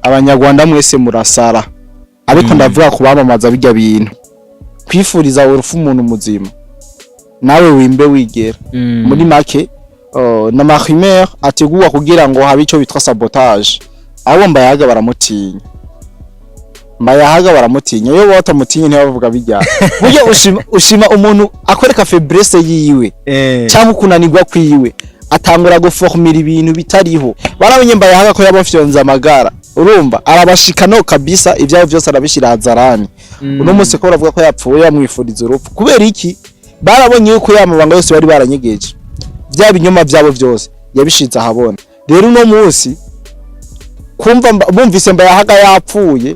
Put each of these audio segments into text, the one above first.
Abanyarwanda mwese murasara, ariko ndavuga kubamamaza bijya bintu, kwifuriza urupfu umuntu muzima, nawe wimbe wigera. Muri make, n'ama rumeur ategurwa kugira ngo habe ico bitwa sabotage. Abo Mbayahaga baramutinya, Mbayahaga baramutinya. Iyo batamutinye ntibavuga bijya. Burya ushima umuntu akwereka faiblesse yiwe cyangwa kunanirwa kwiwe, atangura guformira ibintu bitariho. Baramenye Mbayahaga ko yabafyonze amagara, urumva arabashika no kabisa, ivyabo vyose arabishira hazarani. Uno munsi ko baravuga ko yapfuye, bamwifuriza urupfu, kubera iki? Barabonye yuko ya mabanga yose bari baranyegeje, vya binyoma vyabo vyose yabishize ahabona. Rero uno munsi kumva bumvise Mbayahaga yapfuye,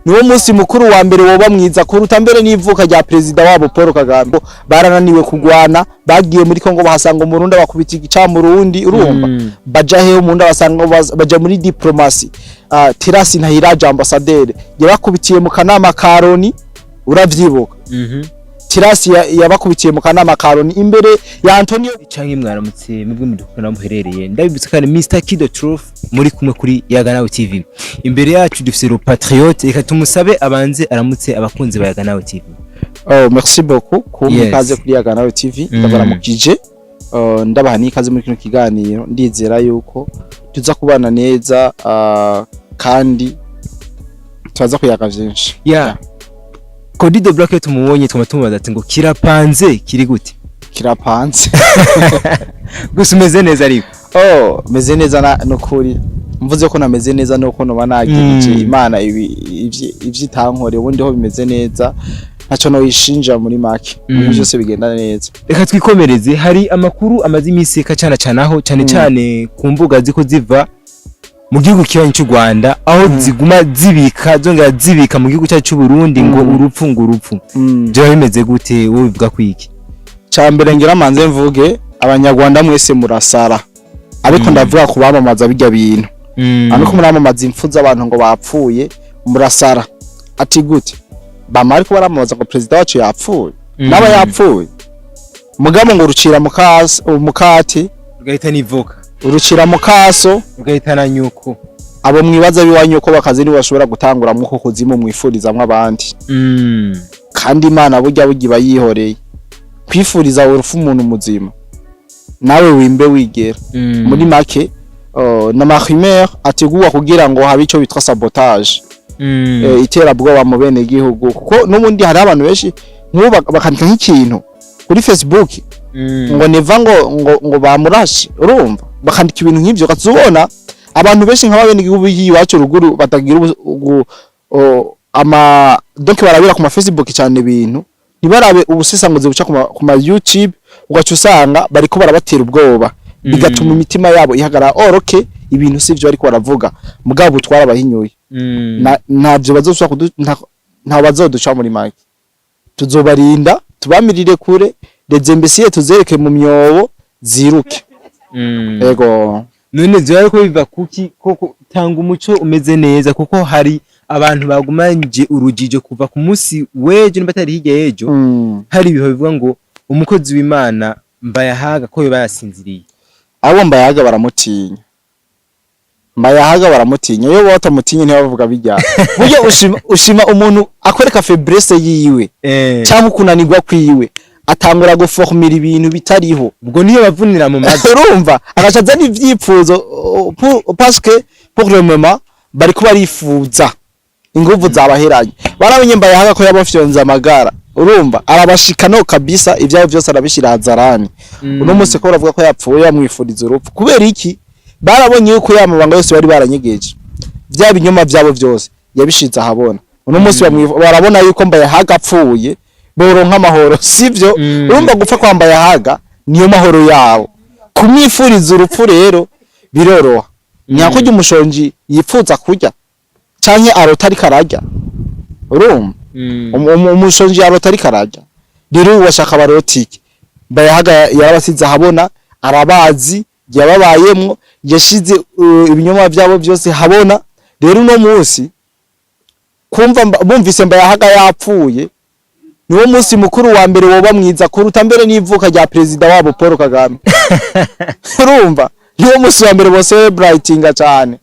niwo munsi mukuru wa mbere woba mwiza kuruta mbere n'ivuka rya perezida wabo Paul Kagame. Barananiwe kugwana, bagiye muri Kongo bahasanga umurundi, bakubita igicamurundi, urumva baja hehe umurundi basanga baja muri diplomatie. Terasi Ntahiraja ambassadeur yabakubitiye mu kanama ka Loni, uravyibuka? Tirasi yabakubitiye mu kanama ka Loni imbere ya Antonio. Canke mwaramutse mwebwe mudukunda muherereye. Ndabibutsa kandi Mr Kido Truth muri kumwe kuri Yaga Nawe TV. Imbere yacu dufise le patriote, reka tumusabe abanze aramutse abakunzi ba Yaga Nawe TV. Oh, merci beaucoup kumpa ikaze kuri Yaga Nawe TV. Ndabaramukije, ndabaha n'ikaze muri kino kiganiro. Ndizera yuko tuza kubana neza, kandi turaza kuyaga vyinshi. Ya Cody the Black tumubonye, twama tumubaza ati ngo kirapanze kiri gute? Kirapanze. Gusa umeze neza ariko? Oh, meze neza nukuri. Mvuze ko nameze neza nuko noba nagirije Imana ibi ivyo itankore, ubundi ho bimeze neza, ntaco noyishinja. Muri make, ibintu byose bigenda neza. Reka twikomereze. Hari amakuru amaze iminsi kacana canaho cyane cyane ku mbuga ziko ziva mu gihugu kibanyi cy'u Rwanda, aho ziguma zibika zongera zibika mu gihugu cyacu cy'u Burundi ngo urupfu, ngo urupfu. Byo bimeze gute? Wowe bivuga kwiki? Cambere ngira manze mvuge, Abanyarwanda mwese murasara, ariko ndavuga kubamamaza bijya bintu, ariko muramamaza impfu z'abantu ngo bapfuye, murasara. Ati gute? Bama ariko baramamaza ngo perezida wacu yapfuye, naba yapfuye, mugabo ngo rucira mukasi umukati rugahita n'ivoka, urucira mukaso rugahita na nyuko. Abo mwibaza biwanyu ko bakazi nibo bashobora gutanguramwo ko kuzimu mwifurizamwo abandi, kandi Imana burya iba yihoreye. Kwifuriza urupfu umuntu muzima, nawe wimbe wigera. Muri make, n'ama rumeur ategurwa kugira ngo habe ico bitwa sabotage, iterabwoba mu bene gihugu, kuko n'ubundi hari abantu benshi nk'ubu bakandika nk'ikintu kuri Facebook ngo Neva ngo bamurashe, urumva bakandika ibintu nk'ivyo, ukazubona abantu benshi nk'aba bene gihugu iwacu ruguru batagira ama donc barabira ku ma Facebook cyane ibintu, ntibarabe ubusesanguzi buca ku ma YouTube, ugaca usanga bariko barabatera ubwoba, bigatuma imitima yabo ihagarara. Oroke ibintu sivyo ariko baravuga, mugabo twarabahinyuye. Ntavyo bazosubira nta bazoduca. Muri make, tuzobarinda tubamirire kure, les imbéciles tuzereke mu myobo ziruke. Ego. None vyoba ariko biva kuki koko? Tanga umuco umeze neza, kuko hari abantu bagumanje urujijo kuva ku munsi w'ejo, nimba atari hirya y'ejo. Hari ibiho bivuga ngo umukozi w'Imana Mbayahaga ko yoba yasinziriye. Abo Mbayahaga baramutinya, Mbayahaga baramutinya. Iyo batamutinye ntibavuga bijya. Burya ushima umuntu akwereka faiblesse yiwe cyangwa kunanirwa kwiwe, atangura guformira ibintu bitariho. Ubwo niyo bavunira mu mazi. Urumva agaca azana ivyipfuzo, parce que pour le moment bariko barifuza inguvu zabaheranye. Baramenye Mbayahaga ko yabafyonze amagara, urumva arabashika no kabisa, ivyabo vyose arabishira hazarani. Uno munsi ko baravuga ko yapfuye, bamwifuriza urupfu, kubera iki? Barabonye yuko ya mabanga yose bari baranyegeje, vya binyoma vyabo vyose yabishize ahabona. Uno munsi barabona yuko Mbayahaga apfuye boronka amahoro, sivyo? Urumva gupfa kwa Mbayahaga niyo mahoro yabo. Kumwifuriza urupfu rero biroroha, nyakurya umushonji yipfuza kurya canke arota ariko ararya, urumva umushonji arota ariko ararya. Rero washaka barota iki? Mbayahaga yarabasize ahabona, arabazi, yababayemwo, yashize ibinyoma vyabo byose habona. Rero uno munsi kumva bumvise Mbayahaga yapfuye, niwo munsi mukuru wa mbere woba mwiza kuruta mbere n'ivuka rya perezida wabo Paul Kagame. Urumva niwo munsi wa mbere bose brightinga cyane.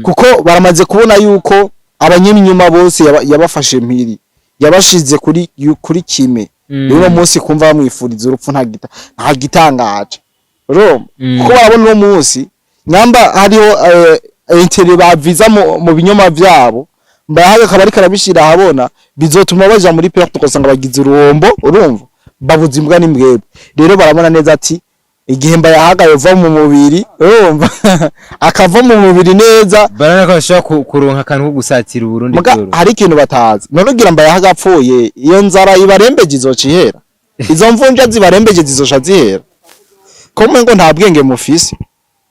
Kuko baramaze kubona yuko abanyenyuma bose yabafashe mpiri, yabashize kuri kime. Rero uno munsi kumva bamwifuriza urupfu nta gitangaje, urumva? Kuko barabona uno munsi nyamba hariho intérêt baviza mu binyoma vyabo, Mbayahaga akaba ariko arabishira ahabona, bizotuma baja muri perte, ugasanga bagize uruhombo, urumva, babuze imbwa n'imbwebwe. Rero barabona neza ati igihe Mbayahaga yova mu mubiri, urumva, akava mu mubiri neza. Barabona ko bashobora kuronka akantu ko gusatira Uburundi Muga byoroshye. hari ikintu batazi. None ugira Mbayahaga apfuye, iyo nzara ibarembeje izoca ihera? Izo mvunja zibarembeje zizoca zihera? Ko ngo nta bwenge mufise?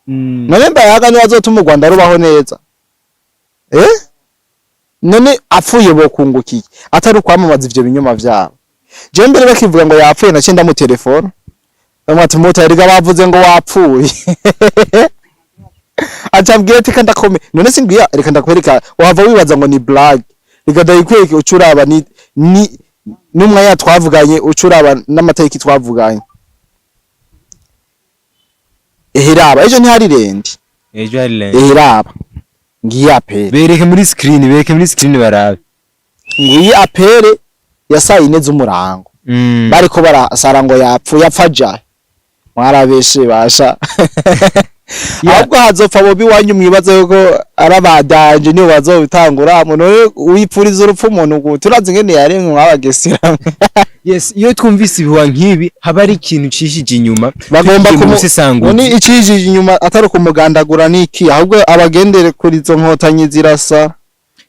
None Mbayahaga niwe azotuma u Rwanda rubaho neza? None apfuye bokungukiye atari ukwamamaza ivyo binyoma vyabo? Je mbere bakivuga ngo yapfuye, naciye ndamutelefona, bamwe ati: "Muta, erega bavuze ngo wapfuye." Aca ambwira ati: "Ndakome none simbwiya, reka ndakwereka, wahava wibaza ngo ni blague, reka ndayikwereke." Uca uraba ni n'umwanya twavuganye, uca uraba n'amatariki twavuganye. Ehe, raba, ejo ntihari lundi? Ejo hari lundi. Ehe, raba, ngiyi appel. Bereke muri screen, bereke muri screen barabe. Ngiyi appel ya saa 4 z'umurango. Bariko barasara ngo yapfuye. Apfa jahe? Mwarabeshe basha. Ahubwo hazopfa bobi wanyu mwibaza yuko ari abadanje nibo bazobitangura. None wipfuriza urupfu umuntu gute? Urazi ingene yaremwe mwabagesera? Yes, iyo twumvise ibihuha nk'ibi haba ari ikintu cishije inyuma. Bagomba Tugiye mu kumu busesanguzi. None icijije inyuma atari ukumugandagura niki? Ahubwo abagendere kuri izo nkotanyi zirasa.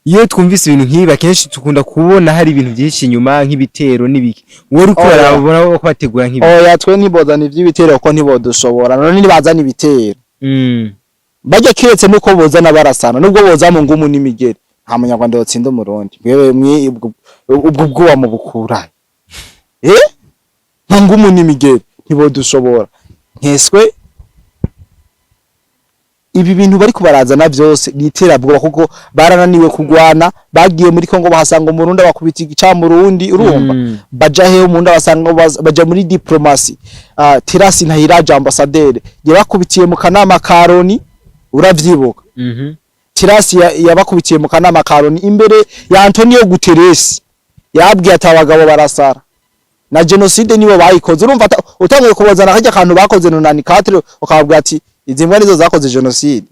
Iyo twumvise ibintu nk'ibi, akenshi dukunda kubona hari ibintu byinshi inyuma, nk'ibitero n'ibiki. Wowe uriko Oya. urarabona ko bategura nk'ibi? Oya, twe ntibozana ivy'ibitero kuko ntibodushobora. None nibazana ibitero, bajya kiretse nuko bozana barasana, nubwo boza mu ngumu n'imigeri, nta munyarwanda yotsinda Umurundi. Mwewe ubwo bwoba mu bukura nta ngumu n'imigeri, ntibodushobora. Nkeswe ibi bintu bariko barazana vyose ni iterabwoba, kuko barananiwe kugwana. Bagiye muri Kongo bahasanga Umurundi, bakubita igicamurundi, urumva? Baja hehe Umurundi basanga baja muri diplomatie, Terasi Ntahiraja ambassadeur yabakubitiye mu kanama ka Loni, uravyibuka? Mhm. Tirasi yabakubitiye mu kanama ka Loni imbere ya Antonio Guterres, yabwiye ati abagabo barasara na genocide nibo bayikoze. Urumva, utanguye kubazana kajya kantu bakoze 94, ukababwira ati izi mbwa nizo zakoze genocide,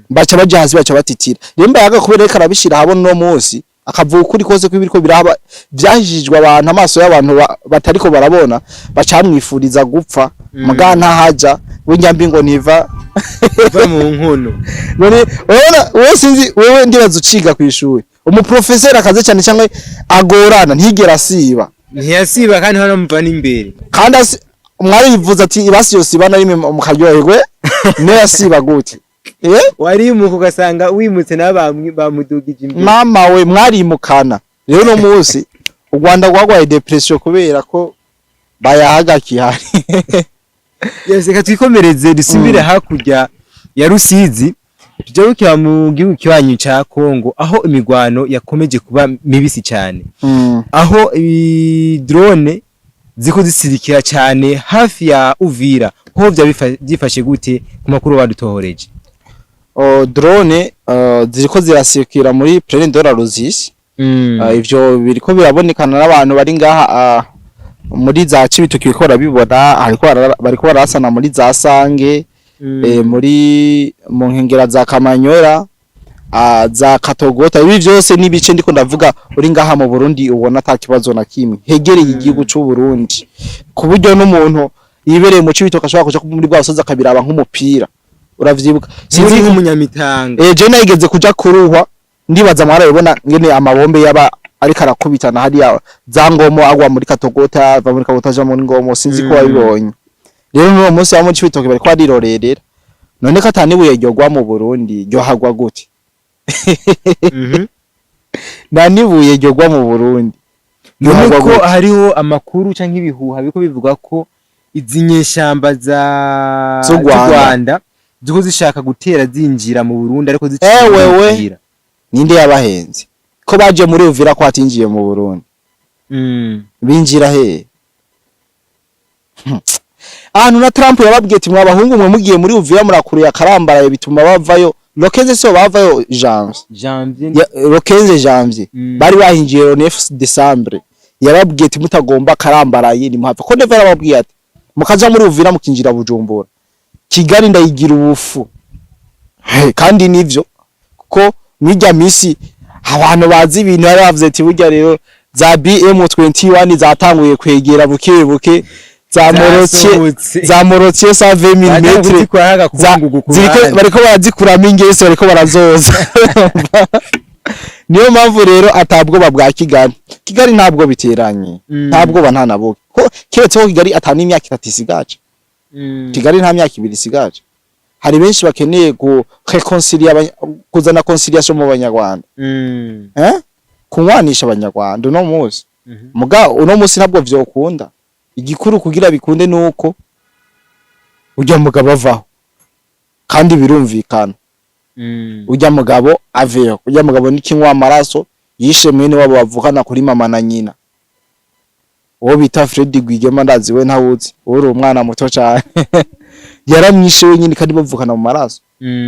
baca baja hasi, baca batitira. Rero Mbayaga kubera reka arabishira habona uno munsi, akavuga ukuri kose kw'ibiriko biraba vyahishijwe abantu, amaso y'abantu batariko barabona, bacamwifuriza gupfa. Muga ntahaja w'inyambi ngo ntiva Va mu nkono. None urabona, wewe, sinzi wewe, ndibaza uciga kw'ishuri, umuprofeseri akaze cyane cyangwa agorana ntigera asiba. Ntiyasiba, kandi hano muva n'imbere. Kandi mwarivuze ati ibasi yosiba na rimwe mukaryoherwe, niyo yasiba gute? Warimuka ugasanga wimutse nawe bamudugije imbere. Mama we, mwarimukana. Rero no munsi u Rwanda rwagwaye dépression kubera ko bayahaga kihari. Yes, reka twikomereze, dusubire hakurya ya Rusizi, tujye mu gihugu kibanyi ca Kongo, aho imigwano yakomeje kuba mibisi cyane, aho drone ziko zisirikira cyane hafi ya Uvira. Ho vya byifashe gute ku makuru badutohoreje? O, drone ziriko zirasikira muri Plaine de la Ruzizi. Ivyo biriko birabonekana n'abantu bari ngaha muri za Cibitoke, biriko barabibona. Hariko bariko barasana muri za Sange, muri mu nkengera za Kamanyora, za Katogota. Ibi vyose n'ibice ndiko ndavuga uri ngaha mu Burundi ubona ata kibazo na kimwe, hegereye igihugu c'u Burundi, ku buryo n'umuntu yibereye mu Cibitoke ashobora kuja muri bwa busozi akabiraba nk'umupira, uravyibuka? Sinzi nk'umunyamitanga. Je nayigeze kuja kuruhwa, ndibaza mwarabibona ngene amabombe yaba ariko arakubitana hariya za Ngomo, agwa muri Katogota, ava muri Katogota aja muri Ngomo, sinzi ko wabibonye. Rero n'uwo munsi wa mu Cibitoke bariko barirorerera. None ko atanibuye ryogwa mu Burundi, ryohagwa gute? Nta nibuye ryogwa mu Burundi, None ryohagwa ko gute? hariho amakuru canke ibihuha biriko bivuga ko izi nyeshamba za Z'u Rwanda. Rwanda ziko zishaka gutera zinjira mu Burundi, ariko ziciye Ewewe. mu Uvira. Ninde yabahenze ko baje muri Uvira, ko hatinjiye mu Burundi? Binjira hehe? Ahantu na Trump yababwiye ati mwabahungu mwe, mugiye muri Uvira murakuruye akarambaraye, bituma bavayo. Le 15 so bavayo janvier. Janvier. Le 15 janvier. Bari bahinjiye le 9 décembre. Yarabwiye ati mutagomba karambaraye ni muhava, ko Neva yarababwiye ati mukaja muri Uvira mukinjira Bujumbura, Kigali ndayigira ubufu. He, kandi nivyo, kuko mwirya misi abantu bazi ibintu bari bavuze ati burya rero za BM21 zatanguye kwegera buke buke, za mortier, Zasohotse. za mortier 120 mm mm. ziriko bariko barazikuramo ingese, bariko barazoza. Niyo mpamvu rero atabwoba bwa Kigali. Kigali ntabwo biteranye, ntabwoba nta nabuke, ko keretse ko Kigali atani imyaka 3 isigaje. Kigali nta myaka 2 isigaje. Hari benshi bakeneye ku réconcilier kuzana conciliation mu Banyarwanda, kunywanisha Abanyarwanda uno munsi. Muga uno munsi ntabwo vyokunda. Igikuru kugira bikunde nuko urya mugabo avaho, kandi birumvikana. Urya mugabo aveho. Urya mugabo ni kinywa amaraso, yishe mwene wabo bavukana kuri mama na nyina, uwo bita Fred Rwigema. Ndazi we ntawuzi, uri umwana muto cyane. Yaramwishe wenyine kandi bavukana mu maraso.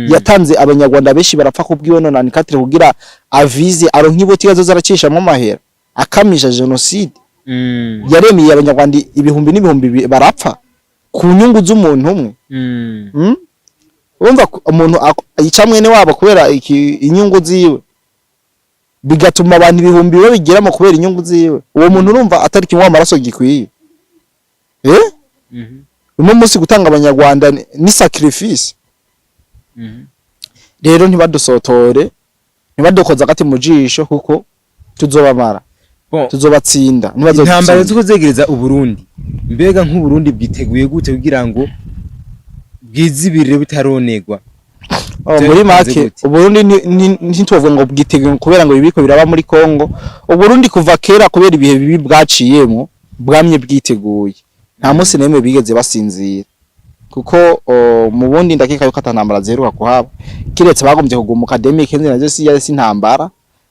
Yatanze Abanyarwanda benshi barapfa kubwiwe nonante-quatre kugira avize aronke iboti azoza aracishamwo amahera akamisha jenoside. Yaremeye Abanyarwanda ibihumbi n'ibihumbi barapfa ku nyungu z'umuntu umwe. Urumva ko umuntu yica mwene wabo kubera inyungu ziwe, bigatuma abantu ibihumbi babigiramo kubera inyungu ziwe. Uwo muntu urumva atari kinywa amaraso gikwiye? Uno munsi gutanga Abanyarwanda ni sacrifice. Rero ntibadusotore, ntibadukoze agati mu jisho, kuko tuzobamara. Bon, tuzobatsinda. intambara Ntibazodutsinda. ziko zegereza Uburundi, mbega nk'Uburundi bwiteguye gute kugira ngo bwizibirire bitaronegwa? Oh, Vyari muri bipanze make, gute? Uburundi ntitwovuga ngo bwiteguye kubera ngo ibibiko biraba muri Kongo. Uburundi kuva kera, kubera ibihe bibi bwaciyemo, bwamye bwiteguye. Nta munsi n'imwe bigeze basinzira, kuko mu bundi ndakeka yuko atantambara ziheruka kuhaba, kiretse bagombye kugumuka 2015, nazo si yari si intambara.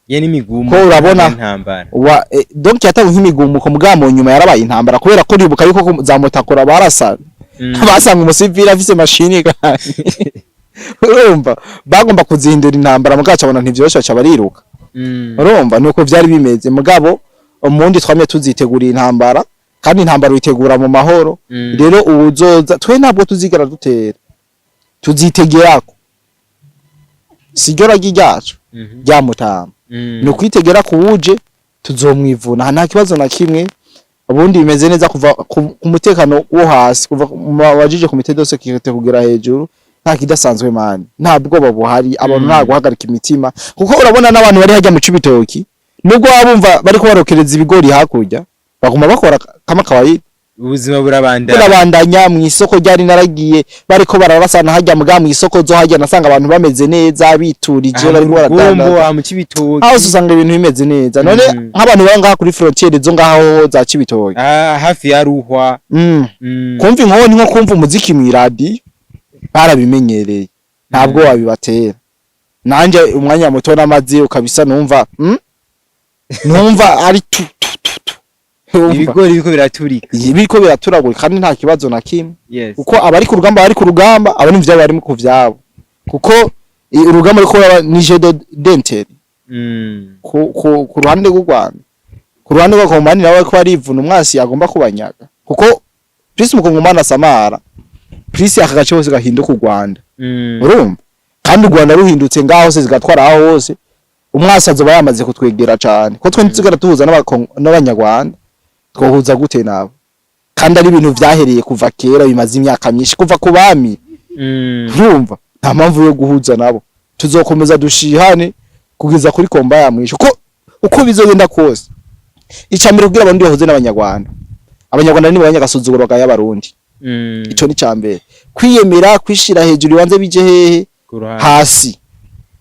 Ye n'imigumu. Ko urabona- intambara. Wa donc yatawe nk'imigumuko, mugabo mu nyuma yarabaye intambara, kubera ko uribuka yuko za Mutakura barasana, basanga umusivili afise mashini kandi urumva bagomba kuzihindura intambara, mugabo cabona ntivyoroshe, baca bariruka. Urumva nuko vyari bimeze. Mugabo umundi twamye tuziteguriye intambara, kandi intambara uyitegura mu mahoro. Rero uwuzoza twe ntabwo tuzigera dutera, tuzitegerako. Siryo ragi ryacu ryamutama, ni ukwitegera kuwuje tuzomwivuna, nta kibazo na kimwe. Ubundi bimeze neza kuva ku mutekano wo hasi, kuva mu bajije comité de sécurité kugera hejuru, nta kidasanzwe man, nta bwoba buhari. Abantu nta guhagarika imitima, kuko urabona n'abantu bari hajya mu Cibitoki, nubwo baba bumva bariko barokereza ibigori hakurya, baguma bakora kama kawaida. Ubuzima burabandanya. Burabandanya. Mu isoko ryari naragiye, bariko bararasana hajya, muga mu isoko zo hajya nasanga abantu bameze neza, biturije, Aha bariko mu Rugombo, baradandaza. aha mu Cibitoki. Aho usanga ibintu bimeze neza. None nk'abantu baba ngaha kuri frontière zo ngaho za Cibitoki, Ah, hafi ya Ruhwa. Kumva inkoni nko kumva umuziki mw'iradiyo, barabimenyereye, ntabwo wabibatera. Nanje umwanya muto n'amazi ukabisa numva, Numva ari tu tu tu tu. Urumva? Ibigori biriko biraturika. Biriko biraturagurika kandi nta kibazo na kimwe, kuko abari ku rugamba bari ku rugamba, abari mu vyabo bari ku vyabo, kuko urugamba ruriko ruraba ni jeu d'intérêt ku ruhande rw'u Rwanda, ku ruhande rw'Abakongomani nabo bariko barivuna umwasi agomba kubanyaga, kuko plus umukongomani asamara, plus aka gace hose gahinduka u Rwanda. Urumva kandi u Rwanda ruhindutse ngaho hose zigatwara aho hose, umwasi azoba yamaze kutwegera cane, ko twe ntituzigera tuhuza n'Abanyarwanda. Twohuza gute nabo kandi ari ibintu vyahereye kuva kera, bimaze imyaka myinshi kuva ku bami? Urumva nta mpamvu yo guhuza nabo. Tuzokomeza dushihane kugeza kuri combat ya mwisho, ko uko bizogenda kose. Icambere kugira Abarundi bahuze n'Abanyarwanda, Abanyarwanda ni abanyagasuzuguro bwa y'Abarundi. Ico ni cambere. Kwiyemera, kwishira hejuru, ibanze bije hehe? Ku ruhande. Hasi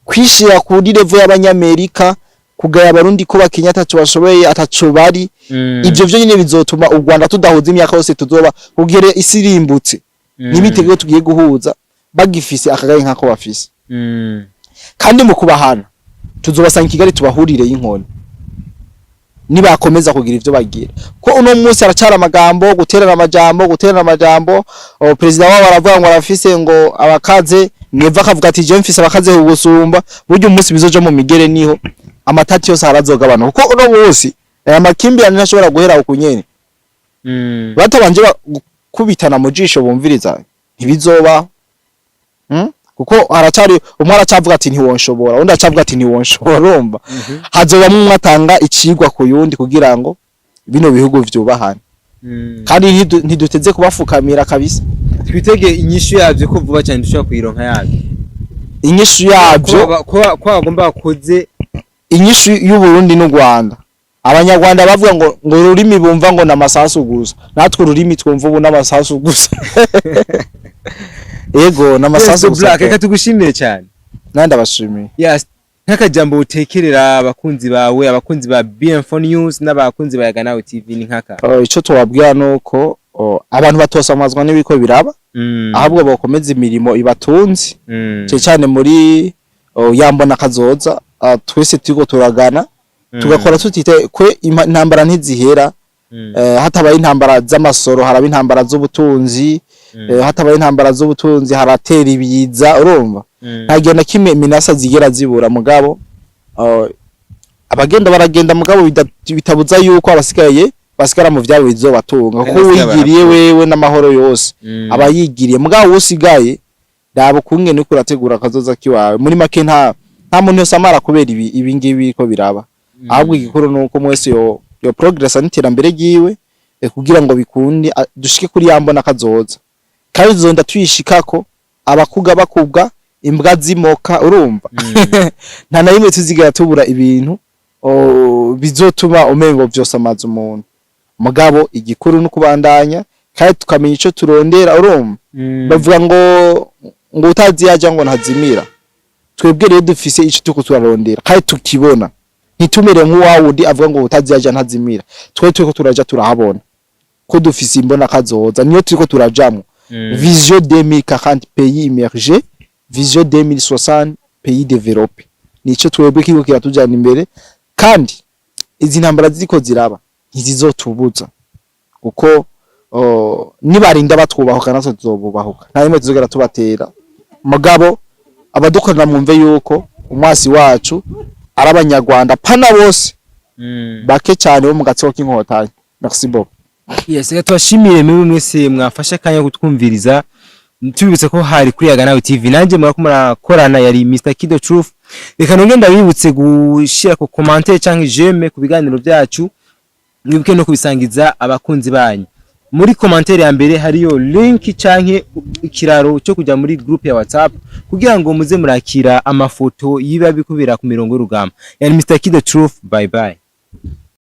kwishira kuri level y'Abanyamerika, kugaya Abarundi ko bakenya, ataco bashoboye, ataco bari. Ivyo vyo nyine bizotuma u Rwanda tudahuza imyaka yose tuzoba kugere isi irimbutse. Nibitego tugiye guhuza bagifise akagaye nkako bafise. Kandi mu kubahana tuzobasanga i Kigali, tubahurire y'inkoni nibakomeza kugira ivyo bagira, ko uno munsi aracara amagambo, guterana amajambo. Oh, perezida wabo aravuga ngo arafise ngo abakaze. Neva akavuga ati: "Je mfise abakaze gusumba." Burya umunsi bizoja mu migere niho amatati yose arazogabanuka, kuko uno munsi aya makimbirane ntashobora guhera uku nyene batabanje gukubitana mu jisho bumviriza, ntibizoba. Kuko haracari umwe aracavuga ati: "Ntiwonshobora", undi acavuga ati: "Ntiwonshobora." Urumva hazobamwo umwe atanga icigwa ku yundi kugira ngo bino bihugu vyubahane. Kandi ntiduteze kubafukamira kabisa. Twitege inyishu yavyo ko vuba cyane dushobora kuyironka yavyo? Inyishu yavyo, ko bagomba bakoze. Inyishu y'u Burundi n'u Rwanda, Abanyarwanda bavuga ngo ururimi bumva ngo namasasu gusa, natwe ururimi twumva ubu n'amasasu gusa. Ego, n'amasasu Yes, gusa. Black, reka tugushimire cyane. Nandi abashimiye. Yes, nk'akajambo utekerera abakunzi bawe, abakunzi ba BM4 News n'abakunzi ba Yaga Nawe TV, ni nk'aka? Ico tubabwira nuko abantu batosamazwa n'ibiko biraba, ahubwo bakomeza imirimo ibatunze, cyane cyane muri yambona kazoza twese turiko turagana, tugakora tutite kwe intambara ntizihera. Hatabaye intambara z'amasoro haraba intambara z'ubutunzi, hatabaye intambara z'ubutunzi haratera ibiza. Urumva nta gihe na kimwe minasa zigera zibura. Mugabo abagenda baragenda, mugabo bitabuza yuko abasigaye basigara mu vyabo bizobatunga, kuko Kandi abasigaye wigiriye barapfa. wewe n'amahoro yose aba yigiriye. Mugabo usigaye, raba ukungene uriko urategura akazoza kiwawe. Muri make, nta muntu yose amara kubera ibi ngibi biriko biraba. Ahubwo igikuru nuko mwese yo progress n'iterambere ryiwe, kugira ngo bikunde dushike kuri ya mbona kazoza, kandi tuzonda tuyishikako abakuga bakubwa, imbwa zimoka. Urumva nta na rimwe tuzigera tubura ibintu bizotuma umengo vyose amaze umuntu. Mugabo igikuru no kubandanya kandi tukamenya ico turondera. Urumva bavuga ngo utazi yaja ngo ntazimira. Twebwe rero dufise ico turiko turarondera kandi tukibona, ntitumere nk'uwawundi avuga ngo utazi yaja ntazimira. Twe turiko turaja turahabona ko dufise imbona kazoza, niyo turiko turajamwo. Vision 2040, pays émergé, vision 2060, pays développé, nico twebwe kiriko kiratujana imbere. Kandi izi ntambara ziriko ziraba ntizizotubuza, kuko nibarinda batwubahuka natwe tuzobubahuka. Nta rimwe tuzogera tubatera. Mugabo abadukorera mwumve yuko umwasi wacu ari Abanyarwanda, pana bose, bake cyane bo mu gatsiko k'Inkotanyi. Merci beaucoup. Yes, reka tubashimire mwebwe mwese mwafashe akanya kutwumviriza. Tubibutse ko hari kuri Yaga Nawe TV, nanjye murako murakorana yari Mr Kido Truth. Reka nongere ndabibutse gushira ku commentaire canke j'aime ku biganiro byacu, mwibuke no kubisangiza abakunzi banyu. Muri commentaire ya mbere hariyo link canke ikiraro cyo kujya muri group ya WhatsApp kugira ngo muze murakira amafoto yiba bikubira ku mirongo y'urugamba. Yani Mr Kido Truth, bye bye.